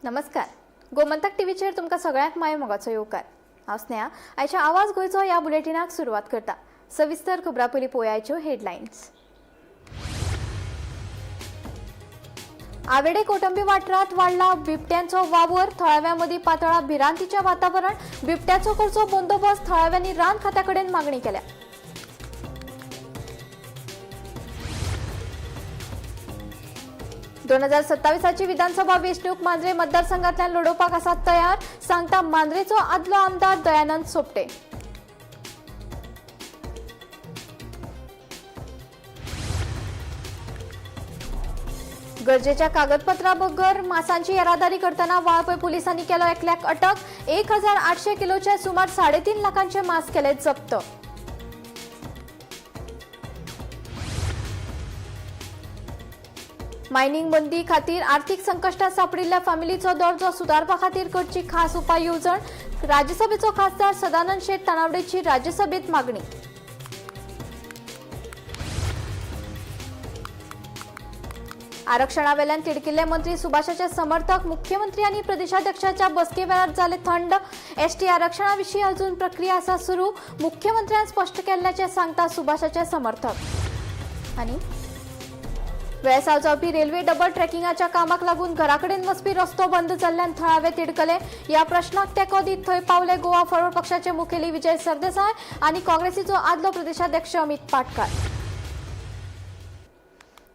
नमस्कार, गोमंतक टीव्हीचेर तुमकां सगळ्यांक माय मोगाचो येवकार. हांव स्नेहा आयच्या आवाज गोंयचो ह्या बुलेटिनाक सुरवात करता. सविस्तर खबरां पयलीं पळोवयाच्यो हेडलायन्स. आवेडे कोटंबी वाठारांत वाडला बिबट्यांचो वावर. थळाव्यां मदीं पातळा भिरांतीचें वातावरण. बिबट्याचो करचो बंदोबस्त थळाव्यांनी रान खात्या कडेन मागणी केल्या. दोन हजार सत्तावीसाची विधानसभा वेंचणूक मांद्रे मतदारसंघातल्यान लढोवपाक आसा तयार, सांगता मांद्रेचो आदलो आमदार दयानंद सोपटे. गरजेच्या कागदपत्रां बगर मासांची येरादारी करतना वाळपय पुलिसांनी केलो एकल्याक अटक. 1800 किलोचे सुमार 3.5 लाखांचे मांस केले जप्त. मायनिंग बंदी खातीर आर्थिक संकश्टात सापडिल्ल्या फॅमिलीचो दर्जो सुदारपा खातीर करची खास उपाय येवजण. राज्यसभेचो खासदार सदानंद शेट तानावडेची राज्यसभेत मागणी. आरक्षणावेल्यान तिडकिल्ले मंत्री सुभाषाचे समर्थक मुख्यमंत्री आनी प्रदेशाध्यक्षाच्या बसके वेळार जाले थंड. एसटी आरक्षणा विशीं अजून प्रक्रिया आसा सुरू, मुख्यमंत्र्यान स्पश्ट केल्ल्याचें सांगता सुभाषाचे समर्थक. आनी वेळसाव जावपी रेल्वे डबल ट्रॅकिंगाच्या कामाक लागून घराकडेन वचपी रस्तो बंद जाल्ल्यान थळावे तिडकले. ह्या प्रश्नाक तेंको दीत थंय पावले गोवा फॉरवर्ड पक्षाचे मुखेली विजय सरदेसाय आनी काँग्रेसीचो आदलो प्रदेशाध्यक्ष अमित पाटकार.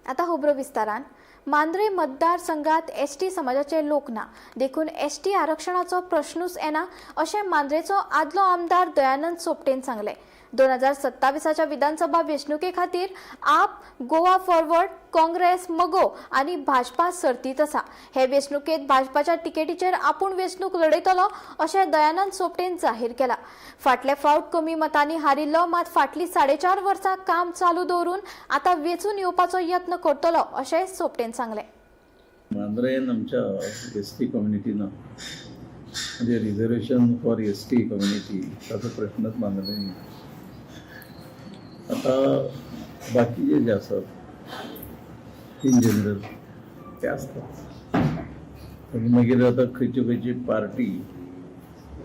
आता खबरो विस्तारान. मांद्रे मतदारसंघात एसटी समाजाचे लोक ना, देखून एसटी आरक्षणाचो प्रश्नूच येना अशें मांद्रेचो आदलो आमदार दयानंद सोपटेन सांगलें. 2027 विधानसभा वेंचणुके खातीर आप, गोवा फॉरवर्ड, काँग्रेस, मगो आनी भाजपा सर्तीत आसा. हे वेंचणुकेंत भाजपाच्या तिकेटीचेर आपूण वेंचणूक लढयतलो अशें दयानंद सोपटेन जाहीर केला. फाटले फावट कमी मतांनी हारिल्लो, मात फाटलीं 4.5 वर्सां काम चालू दवरून आतां वेंचून येवपाचो यत्न करतलो अशें सोपटेन सांगलें. मांद्रेन आमच्या एस टी कम्युनिटीना म्हणजे reservation for S T community ताचो प्रश्नच मांद्रेन. आता बाकीचे जे आसात इन जनरल ते आसतात. आनी मागीर आतां खंयची खंयची पार्टी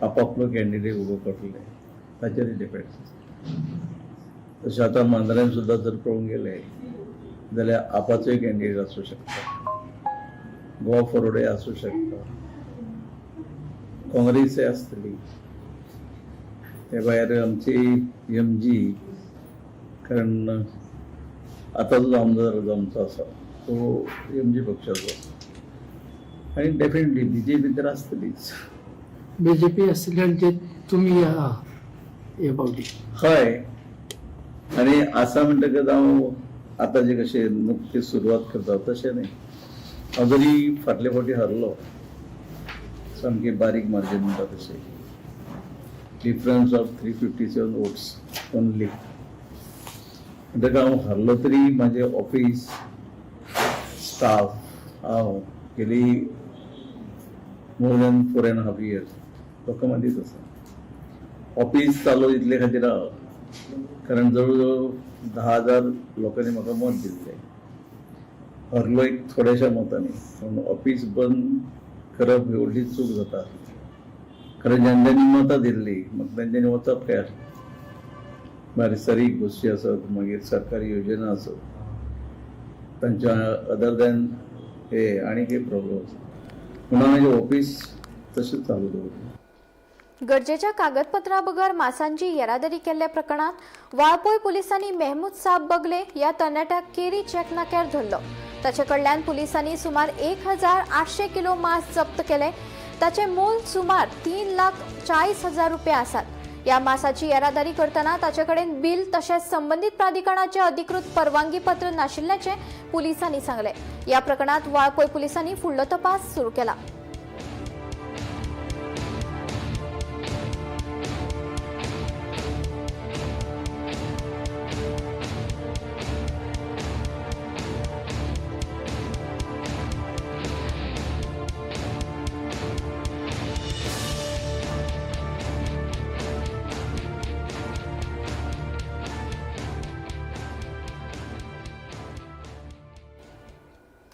आपापलो कॅन्डिडेट उबो करतले ताचेर डिपेंड. तशें आतां मांद्र्यान सुद्दां जर पळोवंक गेले जाल्यार आपाचोय कॅन्डिडेट आसूं शकता, गोवा फॉरवर्डय आसूं शकता, काँग्रेसय आसतली. ते भायर आमची एम जी, कारण आतां जो आमदार जो आमचो आसा तो एम जी पक्षाचो, आनी डेफिनेटली बी जे पी तर आसतलीच. बी जे पी आसतली आनी ते तुमी आहा हे फावटी. हय, आनी आसा म्हणटकच हांव आतां जे कशें नुकती सुरवात करता तशें न्ही. हांव जरी फाटले फावटी हरलो सामकी बारीक मार्जीन म्हणटा तशें, डिफरन्स ऑफ 357 votes only, म्हणटकच हांव हरलो तरी म्हाजें ऑफीस स्टाफ हांव गेली मोर दॅन 4.5 इयर्स लोकां मदींच आसा. ऑफीस चालू इतले खातीर आहा कारण जवळ जवळ 10,000 लोकांनी म्हाका मत दिल्लें. हरलो एक थोड्याशा मतांनी, पूण ऑफीस बंद करप ही व्हडली चूक जाता. कारण ज्यांच्यांनी मतां दिल्लीं म्हाका तेंच्यांनी वचप काय आसलें. बारीक गोश्टी आसत, मागीर सरकारी योजना आसत, तांच्या अदर दॅन हे आनी एक प्रॉब्लम आसा, म्हणून म्हाजें ऑफीस तशेंच चालू दवरलें. गरजेच्या कागदपत्रां बगर मासांची येरादारी केल्ल्या प्रकरणात वाळपय पुलिसांनी मेहमूद साब बगले ह्या तरणाट्याक केरी चेक नाक्यार धरलो. ताचे कडल्यान पुलिसांनी सुमार 1800 किलो मांस जप्त केले. ताचें मोल सुमार 3,40,000 रुपया आसात. ह्या मासाची येरादारी करतना ताचे कडेन बिल तशेंच संबंदीत प्राधिकरणाचें अधिकृत परवानगी पत्र नाशिल्ल्याचें पुलिसांनी सांगलें. ह्या प्रकरणात वाळपय पुलिसांनी फुडलो तपास सुरू केला.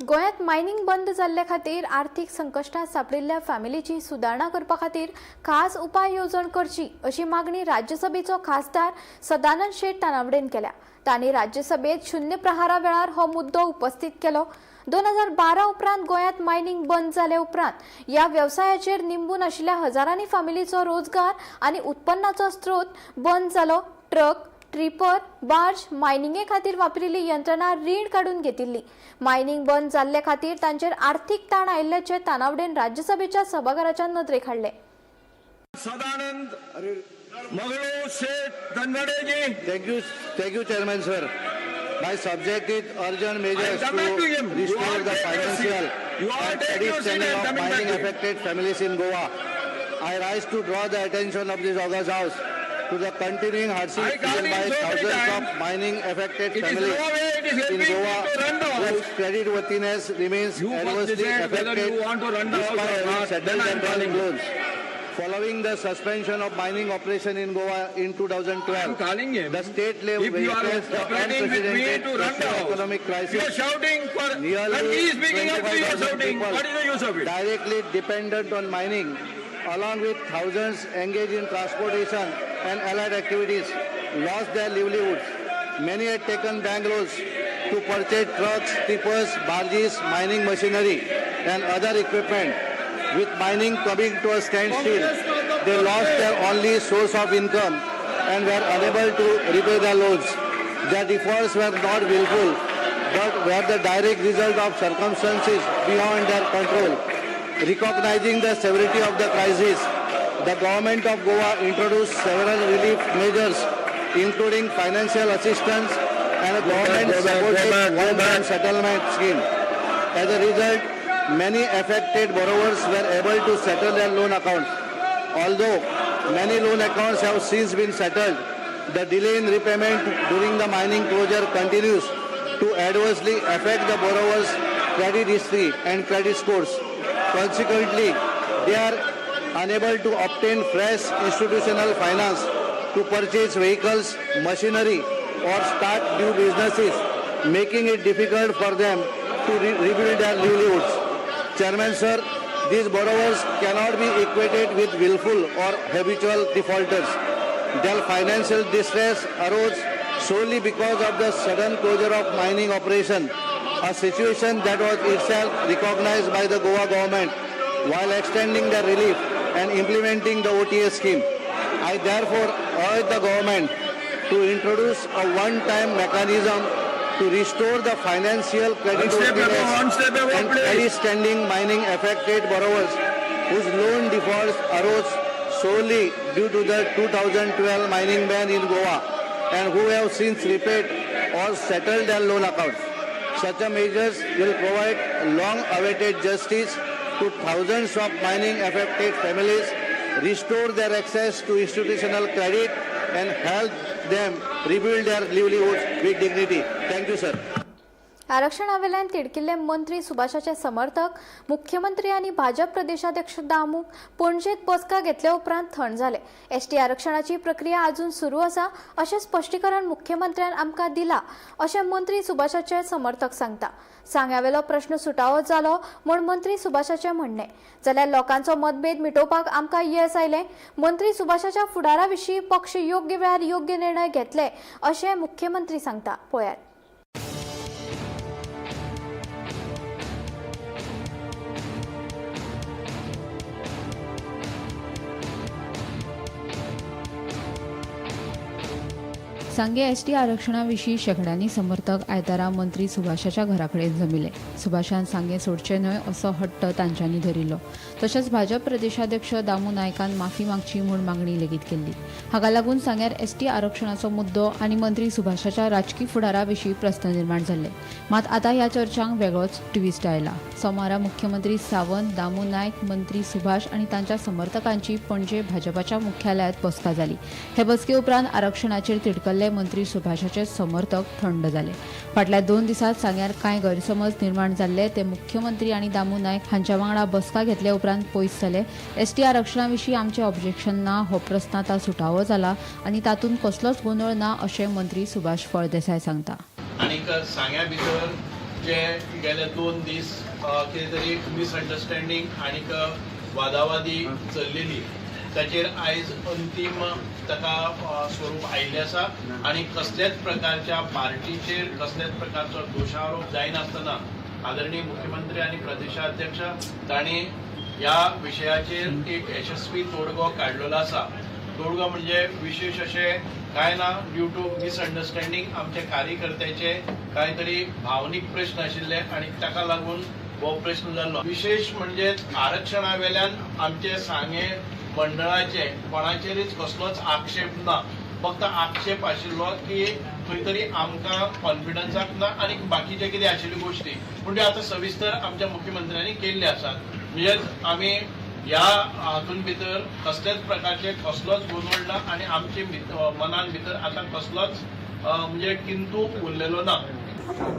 गोंयांत मायनिंग बंद जाल्ले खातीर आर्थीक संकश्टांत सांपडिल्ल्या फॅमिलीची सुदारणा करपा खातीर खास उपाय येवजण करची अशी मागणी राज्यसभेचो खासदार सदानंद शेट तानावडेन केल्या. तांणी राज्यसभेत शून्य प्रहारा वेळार हो मुद्दो उपस्थित केलो. 2012 उपरांत गोंयांत मायनिंग बंद जाले उपरांत ह्या वेवसायाचेर निंबून आशिल्ल्या हजारांनी फॅमिलीचो रोजगार आनी उत्पन्नाचो स्रोत बंद जालो. ट्रक, ट्रिपर, बार्ज, मायनिंगे खातीर वापरिल्ली यंत्रणा रीण काडून घेतिल्ली. मायनिंग बंद जाल्ले खातीर तांचेर आर्थीक ताण आयिल्ल्याचें तानावडेन राज्यसभेच्या सभाघराच्या नदरेक हाडलें. Sadanand Maglu Shet Tanwade. Thank you, Chairman sir. My subject is urgent measures I come back to him. To You restore all the take your seat. Financial You all and take credit your seat standing and of coming back mining to him. Affected families in Goa. I rise to draw the attention of this august house to the continuing hardship I called felt him by so many thousands times. Of mining affected It is families no way it is in helping me Goa to run the house. Whose creditworthiness remains You must adversely decide whether affected you want to run the house despite or having not. settled Then I am their calling you. loans. Following the suspension of mining operation in Goa in 2012, I am calling him. The state level If you are witnessed the cooperating with me unprecedented to run the house, economic crisis. You are shouting for Nearly when he is speaking up, you are 25,000 shouting. People What is the use of it? directly dependent on mining, along with thousands engaged in transportation and allied activities, lost their livelihoods. Many had taken bank loans to purchase trucks, tippers, barges, mining machinery, and other equipment. With mining coming to a standstill, they lost their only source of income and were unable to repay their loans. Their defaults were not willful, but were the direct result of circumstances beyond their control. Recognizing the severity of the crisis, the government of Goa introduced several relief measures, including financial assistance and a Go back, go government-supported back, go one-time back. Settlement scheme. As a result, many affected borrowers were able to settle their loan accounts. Although many loan accounts have since been settled, the delay in repayment during the mining closure continues to adversely affect the borrowers' credit history and credit scores. Consequently, they are unable to obtain fresh institutional finance to purchase vehicles, machinery, or start new businesses, making it difficult for them to rebuild their livelihoods. Chairman sir, these borrowers cannot be equated with willful or habitual defaulters. Their financial distress arose solely because of the sudden closure of mining operation, a situation that was itself recognized by the Goa government while extending the relief and implementing the OTA scheme. I therefore urge the government to introduce a one-time mechanism to restore the financial One step above, one step creditworthiness above, and please. credit standing mining affected borrowers whose loan defaults arose solely due to the 2012 mining ban in Goa and who have since repaid or settled their loan accounts. Such a measures will provide long-awaited justice to thousands of mining affected families, restore their access to institutional credit and help them rebuild their livelihoods with dignity. Thank you, sir. आरक्षणावेल्यान तिडकिल्ले मंत्री सुभाषाचे समर्थक मुख्यमंत्री आनी भाजप प्रदेशाध्यक्ष दामूक पणजेत बसका घेतल्या उपरांत थंड जाले. एसटी आरक्षणाची प्रक्रिया अजून सुरू आसा अशें स्पश्टीकरण मुख्यमंत्र्यान आमकां दिला अशें मंत्री सुभाषाचे समर्थक सांगता. सांग्यावेलो प्रश्न सुटावो जालो म्हूण मंत्री सुभाषाचें म्हणणें, जाल्यार लोकांचो मतभेद मिटोवपाक आमकां येस आयलें. मंत्री सुभाषाच्या फुडारा विशीं पक्ष योग्य वेळार योग्य निर्णय घेतले अशें मुख्यमंत्री सांगता. पळयात. सांगे एसटी आरक्षणा विशीं शेंकड्यांनी समर्थक आयतारा मंत्री सुभाषाच्या घरा कडेन जमिले. सुभाषान सांगे सोडचे न्हय असो हट्ट तांच्यांनी धरिल्लो. तशेंच भाजप प्रदेशाध्यक्ष दामू नायकान माफी मागची म्हूण मागणी लेगीत केल्ली. हाका लागून सांग्यार एसटी आरक्षणाचो मुद्दो आनी मंत्री सुभाषाच्या राजकी फुडारा विशीं प्रस्न निर्माण जाल्ले. मात आतां ह्या चर्चांक वेगळोच ट्विस्ट आयला. सोमारा मुख्यमंत्री सावंत, दामू नायक, मंत्री सुभाष आनी तांच्या समर्थकांची पणजे भाजपाच्या मुख्यालयांत बसका जाली. हे बसके उपरांत आरक्षणाचेर तिडकल्ले मंत्री सुभाषाचे समर्थक थंड जाले. फाटल्या 2 दिसांत सांग्यार कांय गैरसमज निर्माण जाल्ले ते मुख्यमंत्री आनी दामू नायक हांच्या वांगडा बसका घेतले उपरांत पयस जाले. एसटी आरक्षणा विशीं आमचें ऑब्जेक्शन ना हो प्रस्न आतां सुटावो जाला आनी तातूंत कसलोच गोंदळ ना अशें मंत्री सुभाष फळदेसाय सांगता. आनीक सांग्या भितर जे गेले 2 दीस कितें तरी मिसअंडरस्टँडींग आनीक वादावादी चल्लेली ताचेर आयज अंतीम ताका स्वरूप आयिल्लें आसा आनी कसल्याच प्रकारच्या पार्टीचेर कसल्याच प्रकारचो दोशारोप जायनासतना आदरणीय मुख्यमंत्री आनी प्रदेशाध्यक्ष तांणी ह्या विशयाचेर एक यशस्वी तोडगो काडलेलो आसा. तोडगो म्हणजे विशेष अशें कांय ना, ड्यू टू मिसअंडरस्टँडींग आमचे कार्यकर्त्याचे कांय तरी भावनीक प्रश्न आशिल्ले आनी ताका लागून हो प्रश्न जाल्लो. विशेष म्हणजे आरक्षणा वेल्यान आमचे सांगें मंडळाचे कोणाचेरूच कसलोच आक्षेप ना, फक्त आक्षेप आशिल्लो की खंय तरी आमकां कॉन्फिडन्साक ना आनी बाकीचे कितें आशिल्ल्यो गोश्टी, पूण त्यो आतां सविस्तर आमच्या मुख्यमंत्र्यांनी केल्ले आसात. म्हणजेच आमी ह्या हातून भितर कसल्याच प्रकारचे कसलोच गोंदळ ना आनी आमचे मनान भितर आतां कसलोच म्हणजे किंतू उरलेलो ना.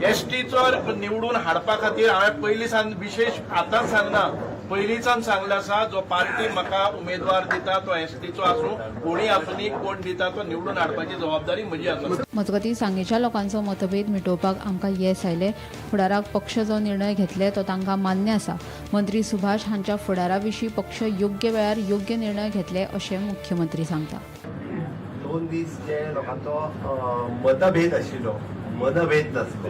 एसटीचो निवडून हाडपा खातीर हांवें पयलीं सान विशेष आतांच सांगना, पयलींच्यान सांगलें आसा, जो पार्टी म्हाका उमेदवार दिता तो एसटीचो आसूं कोणी आसूं, कोण दिता तो निवडून हाडपाची जबाबदारी म्हजी आसा. मजगतीं सांगेच्या लोकांचो मतभेद मिटोवपाक आमकां येस आयलें. फुडाराक पक्ष जो निर्णय घेतले तो तांकां मान्य आसा. मंत्री सुभाष हांच्या फुडारा विशीं पक्ष योग्य वेळार योग्य निर्णय घेतले अशें मुख्यमंत्री सांगता. 2 दीस जे लोकांचो मतभेद आशिल्लो, मनभेद नासलो,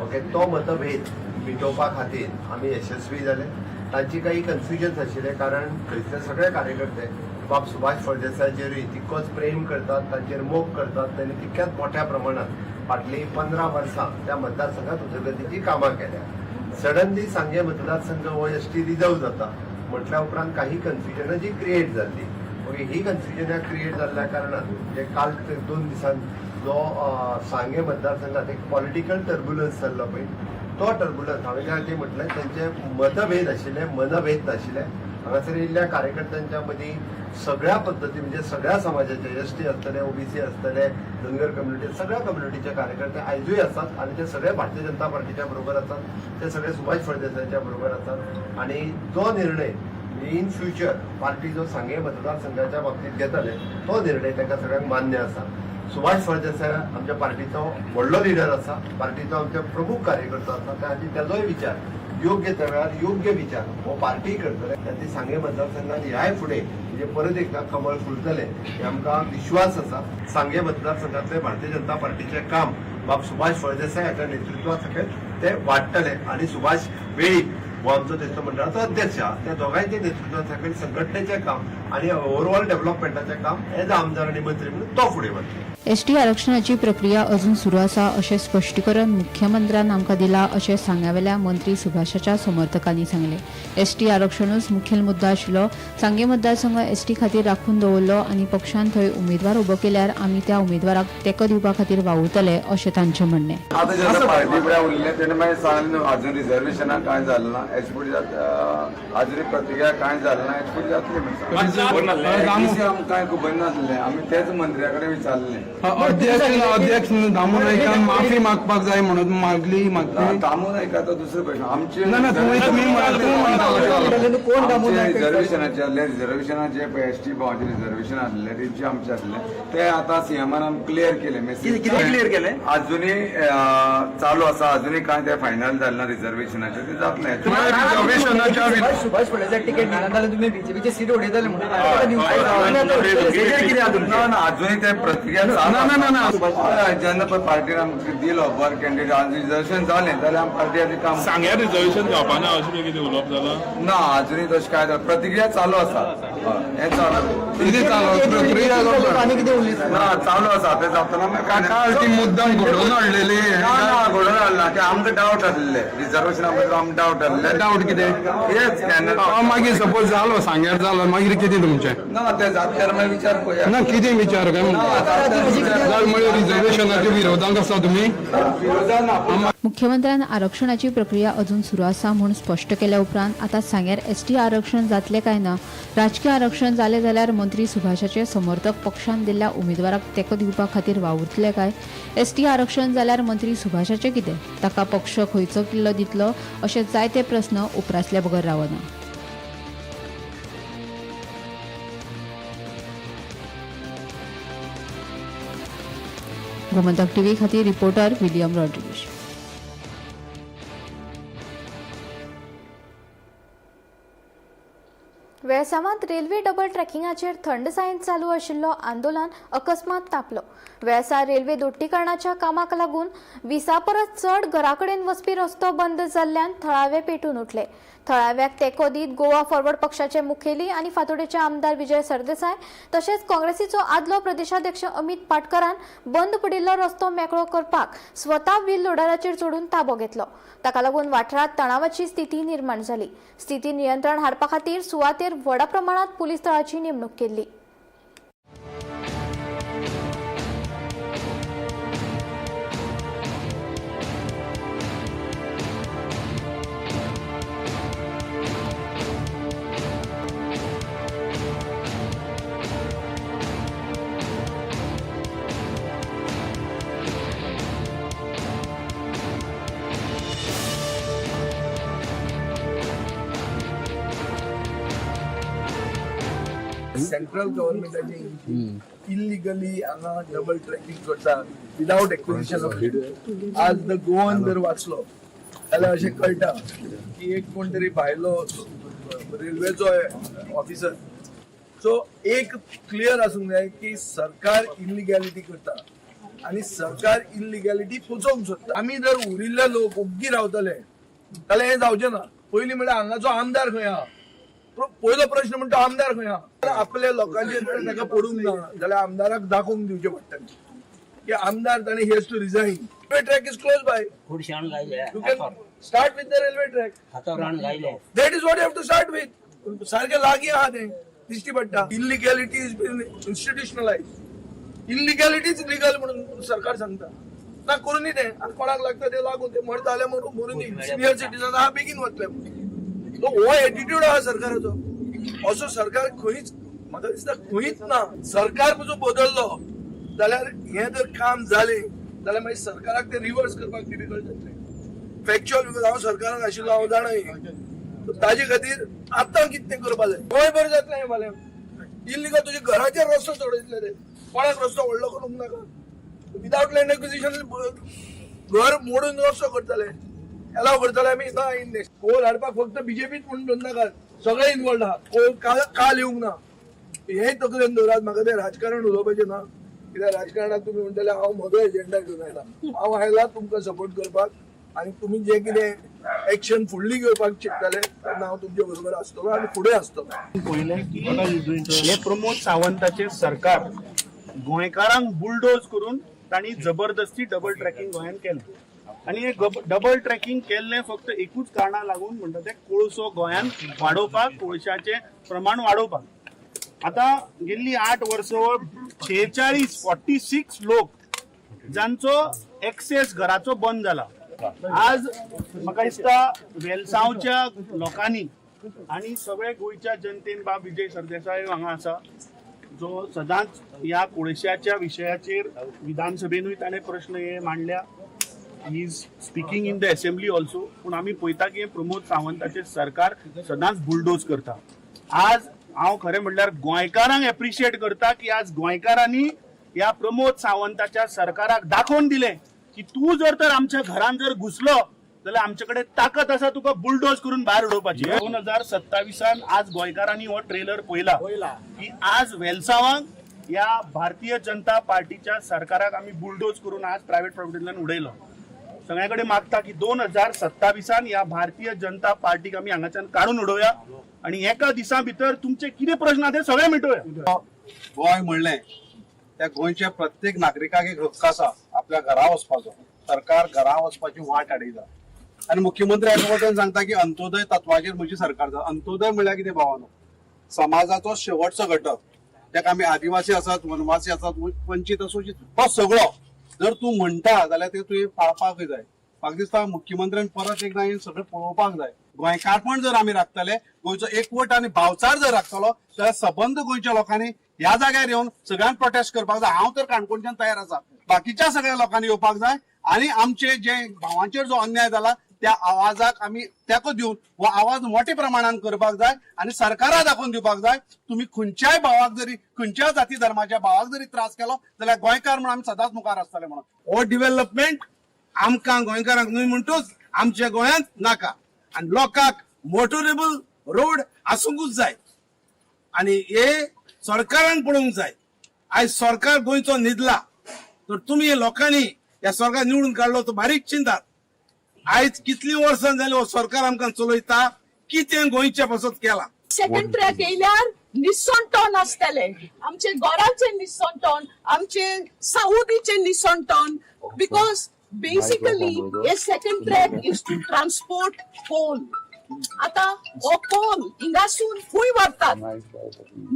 ओके, तो मतभेद मिटोवपा खातीर आमी यशस्वी जाले. तांची काही कन्फ्युजन्स आशिल्लें, कारण थंयसर सगळे कार्यकर्ते बाब सुभाष फळदेसायाचेरूय तितकोच प्रेम करतात, तांचेर मोग करतात. तांणी तितक्याच मोठ्या प्रमाणात फाटलीं 15 वर्सां त्या मतदारसंघात उदरगतीची कामां केल्या. सडनली सांगें मतदारसंघ हो एसटी रिजर्व जाता म्हटल्या उपरांत काही कन्फ्युजनां जी क्रिएट जाल्ली, ओके, ही कन्फ्युजनां क्रिएट जाल्ल्या कारणान म्हणजे काल 2 दिसान जो सांगें मतदारसंघात एक पॉलिटिकल टर्ब्युलन्स जाल्लो पळय, तो टर्ब्युलन्स हांवें त्या खातीर म्हटलें तांचे मतभेद आशिल्ले, मनभेद नाशिल्ले. हांगासर येयल्ल्या कार्यकर्त्यांच्या मदीं सगळ्या पद्दती म्हणजे सगळ्या समाजाचे एसटी आसतले, ओबीसी आसतले, धनगर कम्युनिटी, सगळ्या कम्युनिटीचे कार्यकर्ते आयजूय आसात आनी ते सगळे भारतीय जनता पार्टीच्या बरोबर आसात, ते सगळे सुभाष फळदेसायाच्या बरोबर आसात. आनी जो निर्णय इन फ्युचर पार्टी जो सांगें मतदारसंघाच्या बाबतींत घेतले तो निर्णय तांकां सगळ्यांक मान्य आसा. सुभाष फळदेसाय आमच्या पार्टीचो व्हडलो लिडर आसा, पार्टीचो आमचो प्रमुख कार्यकर्तो आसा, त्या खातीर ताजोय विचार योग्य त्या वेळार योग्य विचार हो पार्टी करतले. त्या खातीर सांगें मतदारसंघात ह्याय फुडें म्हणजे परत एकदां कमळ फुलतलें हे आमकां विश्वास आसा. सांगें मतदारसंघातलें भारतीय जनता पार्टीचें काम बाब सुभाष फळदेसाय हाच्या नेतृत्वा सकयल तें वाडटलें आनी सुभाष वेळीप हो आमचो थंयचो मंडळाचो अध्यक्ष आहा, त्या दोगांयच्या नेतृत्वा सकयल संघटनेचें काम आनी ओवरऑल डेव्हलपमेंटाचें काम एज आमदार आनी मंत्री म्हणून तो फुडें वतलो. एसटी आरक्षणाची प्रक्रिया अजून सुरू आसा अशें स्पश्टीकरण मुख्यमंत्र्यान आमकां दिलां अशें सांग्यावेल्या मंत्री सुभाषाच्या समर्थकांनी सांगलें. एसटी आरक्षणूच मुखेल मुद्दो आशिल्लो. सांगें मतदारसंघ एसटी खातीर राखून दवरलो आनी पक्षान थंय उमेदवार उबो केल्यार आमी त्या उमेदवाराक तेंको दिवपा खातीर वावुरतले अशें तांचें म्हणणें. आतां जेन्ना पार्टी फुडें उरलें तेणें मागीर सांगलें अजून रिजर्वेशनाक कांय जालें ना, एच फुडें अजून प्रतिक्रिया कांय जालें ना, एच फुडें जातली म्हणून आमकां कांय खबर नासलें, आमी तेच मंत्र्या कडेन विचारलें. अध्यक्ष दामू नायकान माफी मागपाक जाय म्हणून मागली. दामू नायकाचो दुसरो प्रश्न आमचे ना रिजर्वेशनाचे आसले, रिजर्वेशनाचे एस टी भावाचे रिजर्वेशन आसले, तेंचे आमचे आसले, ते आतां सीएमान आमकां क्लियर केले. मेसेज कितें क्लियर केलें? अजुनूय चालू आसा, अजुनूय कांय ते फायनल जालें ना रिजर्वेशनाचे, ते जातलें. रिजर्वेशनाच्या सुभाष फळदेसाय तिकेट दिना जाल्यार तुमी बीजेपीचे सीट उडयतले म्हणून. ना ना अजुनूय ते प्रतिक्रिया ना ना ना जेन्ना पळय पार्टीन आमकां दिलो बरो कॅन्डिडेट आनी रिजर्वेशन जालें जाल्यार आमी पार्टी आनी काम सांग्यार रिजर्वेशन जावपा ना अशें कितें उलोवप जालां ना, अजुनूय तशें कांय जालें, प्रतिक्रिया चालू आसा. हें चालू कितें चालू प्रक्रिया ना चालू आसा, तें जातना काल ती मुद्दाम घडोवन हाडलेली. ना ना घडोवन हाडला, ते आमकां डावट आसले रिजर्वेशना बद्दल, आमकां डावट आसले. डावट कितें? हेच केन्ना मागीर सपोज जालो सांग्यार जालो मागीर कितें तुमचें? ना ते जातल्यार मागीर विचार पळोवया. ना कितें विचार काय म्हणटा म्हणजे रिजर्वेशनाच्या विरोधांत आसा तुमी? मुख्यमंत्र्यान आरक्षणाची प्रक्रिया अजून सुरू आसा म्हूण स्पश्ट केल्या उपरांत आतां सांग्यार एसटी आरक्षण जातलें काय ना, राजकी आरक्षण जालें जाल्यार मंत्री सुभाषाचे समर्थक पक्षान दिल्ल्या उमेदवाराक तेंको दिवपा खातीर वावुरतले काय, एसटी आरक्षण जाल्यार मंत्री सुभाषाचें कितें, ताका पक्ष खंयचो किल्लो दितलो अशे जायते प्रस्न उप्रासल्या बगर रावना. गोमंतक टीव्ही खातीर रिपोर्टर विलियम रॉड्रिगीश. वेळसावांत रेल्वे डबल ट्रॅकिंगाचेर थंडसायेन चालू आशिल्लो आंदोलन अकस्मात तापलो. वेळसा रेल्वे दोट्टीकरणाच्या कामाक लागून 20 परस चड घराकडेन वचपी रस्तो बंद जाल्ल्यान थळावे पेटून उठले. थळाव्याक तेंको दीत गोवा फॉरवर्ड पक्षाचे मुखेली आनी फातोडेचे आमदार विजय सरदेसाय तशेंच काँग्रेसीचो आदलो प्रदेशाध्यक्ष अमित पाटकरान बंद पडिल्लो रस्तो मेकळो करपाक स्वता व्हील लोडराचेर चडून ताबो घेतलो. ताका लागून वाठारांत तणावाची स्थिती निर्माण जाली. स्थिती नियंत्रण हाडपा खातीर सुवातेर व्हडा प्रमाणात पुलीस दळाची नेमणूक केल्ली. सेंट्रल गव्हर्नमेंटाची इलिगली हांगा डबल ट्रॅकिंग करता विदाउट एक्विजिशन ऑफ. आज the Goan जर वाचलो जाल्यार अशें कळटा की एक कोण तरी भायलो रेल्वेचो ऑफिसर. सो एक क्लियर आसूंक जाय की सरकार इलिगॅलिटी करता आनी सरकार इलिगॅलिटी पोचोवंक सोदता. आमी जर उरिल्ले लोक ओग्गी रावतले जाल्यार हें जावचें ना. पयलीं म्हणल्यार हांगाचो आमदार खंय आहा, पयलो प्रश्न म्हणटा आमदार खंय आहा. आपल्या लोकांचेर ताका पडूंक ना जाल्यार आमदाराक दाखोवन दिवचें पडटलें की आमदार ताणें he has to resign. Railway track is close by, you can start with the railway track. That is what you have to start with. सारकें लागीं आहा तें दिश्टी पडटा. Illegality is been institutionalise, illegality is legal म्हणून सरकार सांगता. ना करूं तें, आनी कोणाक लागता तें लागूं, तें मरता जाल्यार मरूं दी. सिनियर सिटीजन आहा बेगीन वतले. तो हो एटिट्यूड आहा सरकाराचो. असो सरकार खंयच म्हाका दिसता खंयच ना. सरकार पसून बदललो जाल्यार हें जर काम जालें जाल्यार मागीर सरकाराक तें रिवर्स करपाक डिफिकल्ट जातलें. फॅक्च्युअल because हांव सरकारान आशिल्लो, हांव जाणा हें. ताजे खातीर आतां कितें करपा जाय. गोंयभर जातलें हें फाल्यां. इल्लिगल तुज्या घराचेर रस्तो चडयतले ते, कोणाक रस्तो व्हडलो करूंक नाका. विदाउट लँड एक्विजिशन घर मोडून रस्तो करतले, एलाव करतले आमी ना. इन कोल हाडपाक फक्त बीजेपीच म्हणून धरून नाका, सगळे इनवॉल्ड आहा. कोल काल येवंक ना हें तकलेन दवरात. म्हाका तें राजकारण उलोवपाचें ना, कित्याक राजकारणात तुमी म्हणटले हांव म्हजो एजेंडा घेवन आयला. हांव आयला तुमकां सपोर्ट करपाक आनी तुमी जें कितें एक्शन फुडली घेवपाक चिंतताले तेन्ना हांव तुमचे बरोबर आसतलो आनी फुडें आसतलो. पळयलें की हे प्रमोद सावंताचे सरकार गोंयकारांक बुलडोज करून तांणी जबरदस्ती डबल ट्रॅकिंग गोंयांत केलें. आनी हे डबल ट्रॅकिंग केल्लें फक्त एकूच कारणा लागून म्हणटा तें कोळसो गोंयांत वाडोवपाक, कोळशाचें प्रमाण वाडोवपाक. आतां गेल्ली 8 वर्सां 46 लोक जांचो एक्सेस घराचो बंद जाला. आज म्हाका दिसता वेलसांवच्या लोकांनी आनी सगळे गोंयच्या जनतेन बाब विजय सरदेसाय हांगा आसा, जो सदांच ह्या कोळशाच्या विशयाचेर विधानसभेनूय ताणें प्रश्न हे मांडल्या. He is speaking in the assembly also. पूण आमी पळयता की प्रमोद सावंताचें सरकार सदांच बुलडोज करता. आज हांव खरें म्हणल्यार गोंयकारांक एप्रिशिएट करता की आज गोंयकारांनी ह्या प्रमोद सावंताच्या सरकाराक दाखोवन दिलें की तूं जर तर आमच्या घरान जर घुसलो जाल्यार आमचे कडेन ताकद आसा तुका बुलडोज करून भायर उडोवपाची. 2027 आज गोंयकारांनी हो ट्रेलर पळयला की आज वेलसांवांक ह्या भारतीय जनता पार्टीच्या सरकाराक आमी बुलडोज करून आज प्रायव्हेट प्रॉपर्टींतल्यान उडयलो. सगळ्या कडेन मागता की 2027 ह्या भारतीय जनता पार्टीक आमी हांगाच्यान काडून उडोवया आनी एका दिसा भितर तुमचे कितें प्रश्न आहा ते सगळे मिटोवया. गोंय म्हणलें त्या गोंयच्या प्रत्येक नागरिकाक एक हक्क आसा आपल्या घरा वचपाचो. सरकार घरा वचपाची वाट आडयता आनी मुख्यमंत्री एका वटेन सांगता की अंत्योदय तत्वाचेर म्हजी सरकार जाता. अंत्योदय म्हणल्यार कितें भावानो, समाजाचो शेवटचो घटक, ताका आमी आदिवासी आसात, वनवासी आसात, वंचीत शोशीत, तो सगळो जर तूं म्हणटा जाल्यार ते तुवें पाळपाक जाय. म्हाका दिसता मुख्यमंत्र्यान परत एकदां हें सगळें पळोवपाक जाय. गोंयकारपण जर आमी राखतले, गोंयचो एकवट आनी भावचार जर राखतलो जाल्यार सबंद गोंयच्या लोकांनी ह्या जाग्यार येवन सगळ्यांक प्रोटेस्ट करपाक जाय. हांव तर काणकोणच्यान तयार आसा, बाकीच्या सगळ्या लोकांनी येवपाक जाय आनी आमचे जे भावांचेर जो अन्याय जाला त्या आवाजाक आमी तेंको दिवन हो आवाज मोठ्या प्रमाणान करपाक जाय आनी सरकारा दाखोवन दिवपाक जाय तुमी खंयच्याय भावाक जरी, खंयच्याय जाती धर्माच्या भावाक जरी त्रास केलो जाल्यार गोंयकार म्हणून आमी सदांच मुखार आसतले. म्हणून हो डिव्हलपमेंट आमकां गोंयकारांक न्हय म्हणटूच आमच्या गोंयांत नाका आनी लोकांक मोटरेबल रोड आसूंकूच जाय. आनी हे सरकारान पळोवंक जाय. आयज सरकार गोंयचो न्हिदला तर तुमी लोकांनी ह्या सरकार निवडून काडलो तो बारीक चिंतात. आयज कितलीं वर्सां जाली हो सरकार आमकां चलयता, कितें गोंयच्या पासत केला? सेकंड ट्रॅक येयल्यार निसणटोन आसतले, आमचे गोराचे निसणटोन, आमचे साऊदीचे निसणटोन, because basically hey second track is to transport coal. आता हो कोल हिंगासून खंय व्हरतात?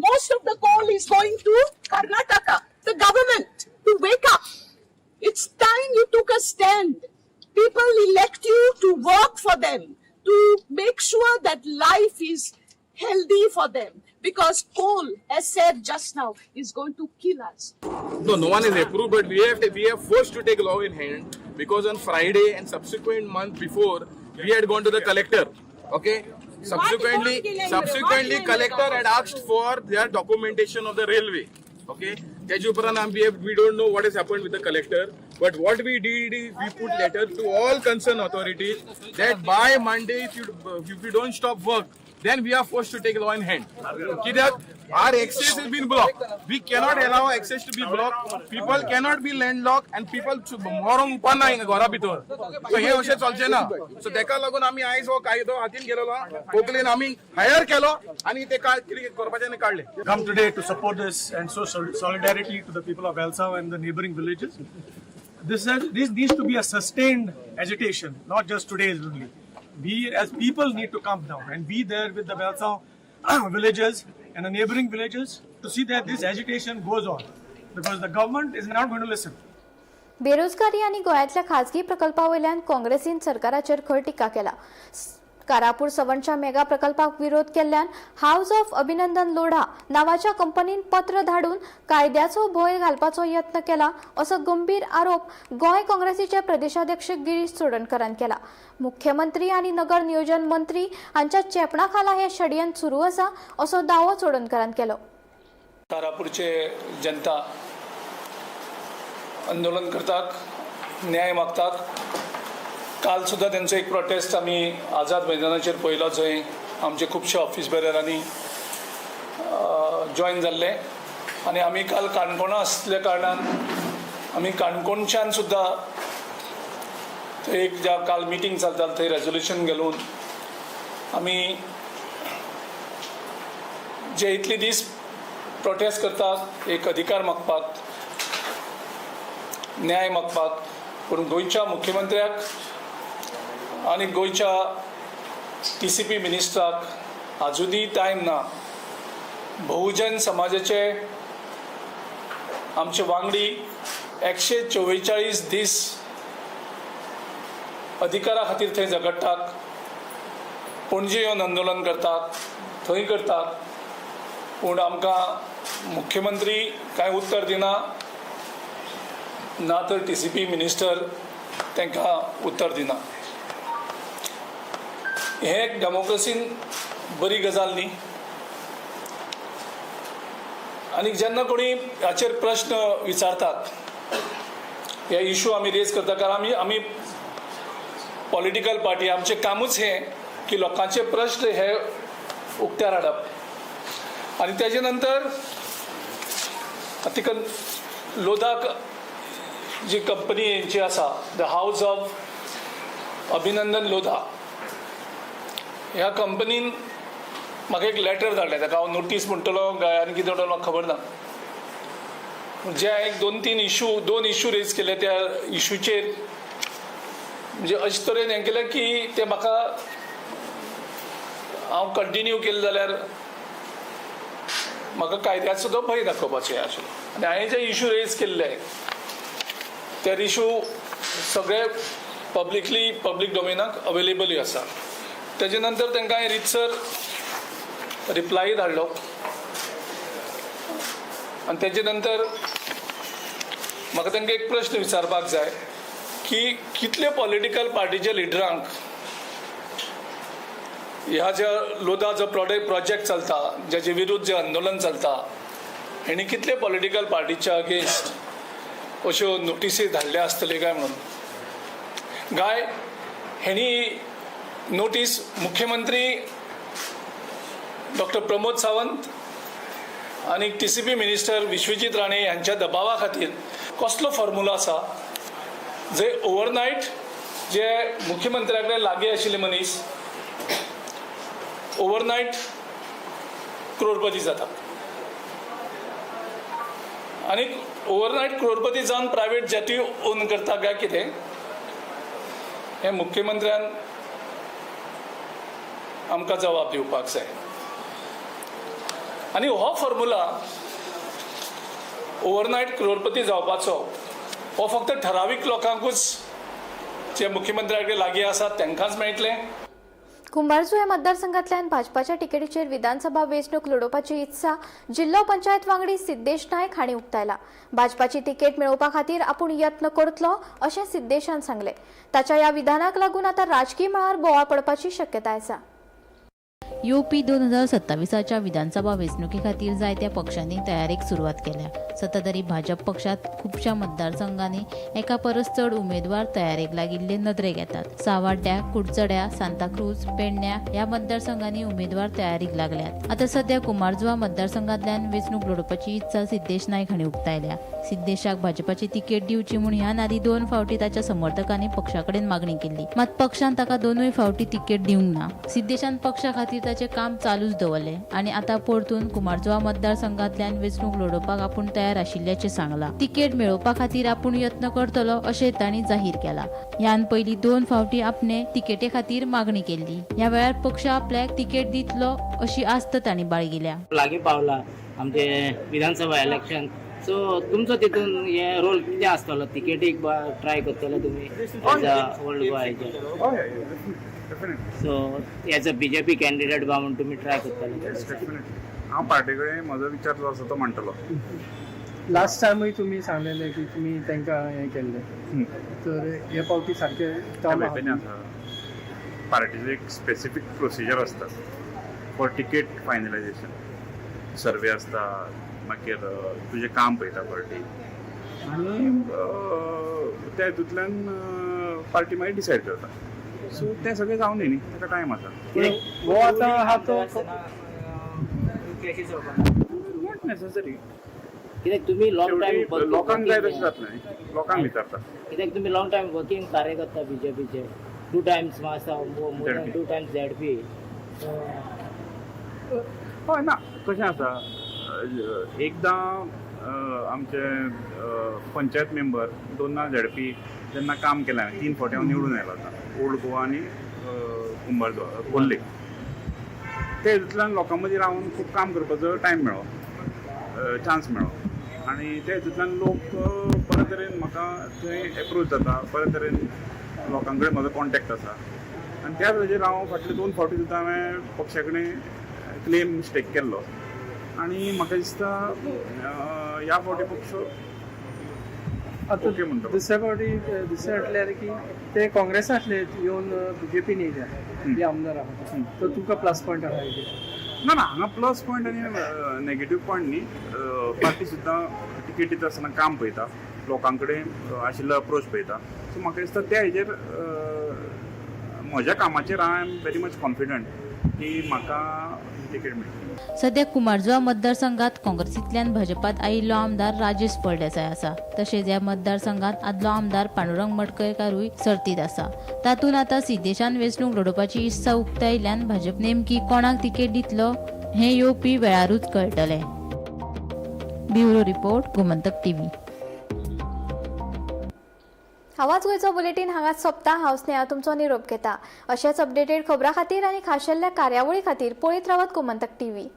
Most of the coal is going to Karnataka. The government to wake up. It's time you took a stand. People elect you to work for them, to make sure that life is healthy for them. Because coal, as said just now, is going to kill us. No, no one is approved, but we have forced to take law in hand because on Friday and subsequent month before we had gone to the collector. Okay. Subsequently, collector had asked for their documentation of the railway. Okay. तेजे उपरांत we don't know what has happened with the collector, but what we did is we put letter to all concerned authorities that by Monday, if you don't stop work, then we are forced to take law in hand. कित्याक our access has been blocked. We cannot allow access to be blocked. People cannot be landlocked and people मरोंक उपाय ना हिंगा घरा भितर. So हे अशें चलचें ना. सो तेका लागून आमी आयज हो कायदो हातीन गेलेलो, कोंकणीन आमी हायर केलो आनी ते कितें करपाचें तें काडलें. Come today to support this and show solidarity to the people of Velsao and the neighboring villages. This needs to be a sustained agitation, not just today's only. We as people need to come down and be there with the Velsao villagers and the neighboring villages to see that this agitation goes on, because the government is not going to listen. बेरोजगारी आनी गोंयांतल्या खाजगी प्रकल्पा वयल्यान काँग्रेसीन सरकाराचेर खर टिका केला. कारापूर सवणच्या मेगा प्रकल्पाक विरोध केल्ल्यान हावस ऑफ अभिनंदन लोढा नावाच्या कंपनीन पत्र धाडून कायद्याचो भंय घालपाचो यत्न केला, असो गंभीर आरोप गोंय काँग्रेसीचे प्रदेशाध्यक्ष गिरीश चोडणकरान केला. मुख्यमंत्री आनी नगर नियोजन मंत्री हांच्या चेपणा खाला हे षडयंत्र सुरू आसा, असो दावो चोडणकरान केलो. तारापूरचे जनता आंदोलन करतात, न्याय मागतात. काल सुद्दां तेंचो एक प्रोटेस्ट आमी आझाद मैदानाचेर पळयलो, जंय आमचे खुबशे ऑफिस बेररांनी जॉयन जाल्ले आनी आमी काल काणकोणा आसल्या कारणान आमी काणकोणच्यान सुद्दां थंय एक ज्या काल मिटींग चलताली थंय रेजोल्युशन घालून आमी जे इतले दीस प्रोटेस्ट करतात एक अधिकार मागपाक, न्याय मागपाक, पूण गोंयच्या मुख्यमंत्र्याक आनी गोंयच्या टीसीपी मिनिस्टराक आजुनूय टायम ना. बहुजन समाजाचे आमचे वांगडी 144 दीस अधिकारा खातीर थंय झगडटात, पणजे येवन आंदोलन करतात, थंय करतात, पूण आमकां मुख्यमंत्री कांय उत्तर दिना, ना तर टीसीपी मिनिस्टर तांकां उत्तर दिना. हें एक डेमोक्रेसीन बरी गजाल न्ही. आनी जेन्ना कोणी हाचेर प्रश्न विचारतात, हे इशू आमी रेज करता, कारण आमी पॉलिटिकल पार्टी, आमचें कामूच हें की लोकांचे प्रश्न हे उक्त्यार हाडप. आनी तेजे नंतर तिका लोधाक जी कंपनी हेंची आसा, the house of अभिनंदन लोधा, ह्या कंपनीन म्हाका एक लेटर धाडलें. ताका हांव नोटीस म्हणटलो काय आनी कितें म्हणटलो म्हाका खबर ना. जे हांवें दोन तीन इशू, दोन इशू रेज केले, त्या इशूचेर म्हणजे अशे तरेन हें केलें की ते म्हाका हांव कंटिन्यू केलें जाल्यार म्हाका कायद्याचो सुद्दां भंय दाखोवपाचें आशिल्लो. आनी हांवें जे इशू रेज केल्ले ते इशू सगळे पब्लिकली, पब्लीक डोमेनाक अवेलेबलूय आसा. तेजे नंतर तांकां हांवें रितसर रिप्लाय धाडलो आनी तेजे नंतर म्हाका तांकां एक प्रश्न विचारपाक जाय की कितले पॉलिटिकल पार्टीच्या लिडरांक ह्या ज्या लोधा जो प्रोजेक्ट चलता, ज्याचे विरुद्ध जे आंदोलन चलता, हेणी कितले पॉलिटिकल पार्टीच्या अगेन्स्ट अश्यो नोटिसी धाडल्या आसतल्यो काय म्हणून. गाय हेणी नोटीस मुख्यमंत्री डॉक्टर प्रमोद सावंत, आनी TCP minister Vishwajit Rane ह्यांच्या दबावा खातीर कसलो फॉर्मुलो आसा जे ओवरनायट जे मुख्यमंत्र्या कडेन लागीं आशिल्ले मनीस ओवरनायट क्रोडपती जाता आनी ओवरनायट क्रोडपती जावन प्रायवेट जेटूय ओन करता काय कितें हें मुख्यमंत्र्यान आमकां जबाब दिवपाक जाय. आनी हो फॉर्मुला ओवरनायट क्रोडपती जावपाचो हो फक्त ठरावीक लोकांकूच जे मुख्यमंत्र्या कडेन लागीं आसात तांकांच मेळटलें. कुंभारजुवें मतदारसंघातल्यान भाजपाच्या तिकेटीचेर विधानसभा वेंचणूक लढोवपाची इत्सा जिल्लो पंचायत वांगडी सिद्धेश नायक हांणी उक्तायला. भाजपाची तिकेट मेळोवपा खातीर आपूण यत्न करतलो अशें सिद्धेशान सांगलें. ताच्या ह्या विधानाक लागून आतां राजकी मळार बोवाळ पडपाची शक्यताय आसा. येवपी 2027च्या विधानसभा वेंचणुके खातीर जायत्या पक्षांनी तयारेक सुरवात केल्या. सत्ताधारी भाजप पक्षांत खुबश्या मतदारसंघांनी एका परस चड उमेदवार तयारेक लागिल्ले नदरेक येतात. सावाड्ड्या, कुडचड्या, सांताक्रूज, पेडण्या ह्या मतदारसंघांनी उमेदवार तयारीक लागल्यात. आतां सध्या कुमारजुवा मतदारसंघांतल्यान वेंचणूक लढोवपाची इत्सा सिद्धेश नायक हांणी उक्तायल्या. सिद्धेशाक भाजपाची तिकेट दिवची म्हूण ह्यान आदीं 2 फावटी ताच्या समर्थकांनी पक्षा कडेन मागणी केल्ली, मात पक्षान ताका 2 फावटी तिकेट दिवंक ना. सिद्धेशान पक्षा खातीर ताचें काम चालूच दवरलें आनी आतां परतून कुमारजुवा मतदारसंघांतल्यान वेंचणूक लढोवपाक आपूण तयार आशिल्ल्याचें सांगलां. तिकेट मेळोवपा खातीर आपूण यत्न करतलो अशें तांणी जाहीर केलां. ह्यान पयलीं 2 फावटी आपणे तिकेटे खातीर मागणी केल्ली. ह्या वेळार पक्ष आपल्याक तिकेट दितलो अशी आस्त तांणी बाळगिल्या. लागीं पावला आमचे विधानसभा इलेक्शन, सो तुमचो तितून हे रोल कितें आसतलो? तिकेटीक ट्राय करतले तुमी as a old Goa? So as a BJP candidate बा म्हूण तुमी ट्राय करतले? हांव पार्टी कडेन म्हजो विचार जो आसा तो मांडटलो. लास्ट टायमूय तुमी सांगलेले की तुमी तांकां हें केल्लें, तर हे फावटी सारकें आसा. पार्टीचो एक स्पेसिफीक प्रोसिजर आसता फॉर तिकेट फायनलायजेशन. सर्वे आसता, मागीर तुजें काम पळयता पार्टी आनी त्या हितूंतल्यान पार्टी मागीर डिसायड करता. सो तें सगळें जावन न्ही, ताका टायम आसा. हो आतां आहा तो not necessary. कित्याक तुमी लॉंग टायम लोकांक जाय तशें जातलें, लोकांक विचारता. कित्याक तुमी लॉंग टायम वर्किंग कार्यकर्ता बीजेपीचे, 2 टायम्स आसा, 2 टायम्स ZP. हय ना, कशें आसा, एकदां आमचे पंचायत मेंबर 2 ZP जेन्ना काम केलें हांवें, 3 फावटी हांव निवडून आयलो आतां ओल्ड गोवा आनी कुंभारजुवा खोर्ले. ते हितूंतल्यान लोकां मदीं रावन खूब काम करपाचो टायम मेळ्ळो, चान्स मेळ्ळो आनी त्या हितूंतल्यान लोक बरे तरेन म्हाका थंय एप्रोच जाता, बरे तरेन लोकां कडेन म्हजो कॉन्टेक्ट आसा आनी त्याच वेळाचेर हांव फाटले 2 फावटी सुद्दां हांवें पक्षा कडेन क्लेम स्टेक केल्लो आनी म्हाका दिसता ह्या फावटी पक्ष ओके म्हणटा. दुसऱ्या फावटी दुसरें म्हटल्यार की ते काँग्रेसांतले येवन बीजेपीन येयल्या हे आमदार आहा, तर तुमकां प्लस पॉयंट आहा? ना ना, हांगा प्लस पॉयंट आनी नेगेटीव पॉयंट न्ही. पार्टी सुद्दां तिकेट दिता आसतना काम पळयता, लोकां कडेन आशिल्लो अप्रोच पळयता. सो म्हाका दिसता त्या हेजेर म्हज्या कामाचेर I am very much confident की म्हाका तिकेट मेळटली. सध्या कुमारजुवा मतदारसंघात काँग्रेसींतल्यान भाजपात आयिल्लो आमदार राजेश फळदेसाय आसा. तशेंच ह्या मतदारसंघात आदलो आमदार पांडुरंग मडकयकारूय सर्तीत आसा. तातूंत आतां सिद्धेशान वेंचणूक लढोवपाची इत्सा उक्तायिल्ल्यान भाजप नेमकी कोणाक तिकेट दितलो हें येवपी वेळारूच कळटलें. Bureau report, Gomantak TV. आवाज गोंयचो बुलेटीन हांगाच सोंपता. हांव स्नेहा तुमचो निरोप घेता. अशेंच अपडेटेड खबरां खातीर आनी खाशेल्ल्या कार्यावळी खातीर पळयत रावात गोमंतक टीव्ही.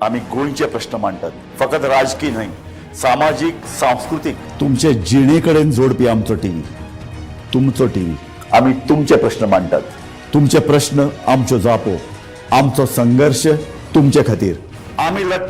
आमी गोंयचे प्रश्न मांडटात, फकत राजकीय न्हय, सामाजीक, सांस्कृतीक, तुमचे जिणे कडेन जोडपी आमचो टीव्ही, तुमचो टीव्ही. आमी तुमचे प्रश्न मांडटात. तुमचे प्रश्न आमच्यो जापो, आमचो संघर्श तुमचे खातीर. आमी लढ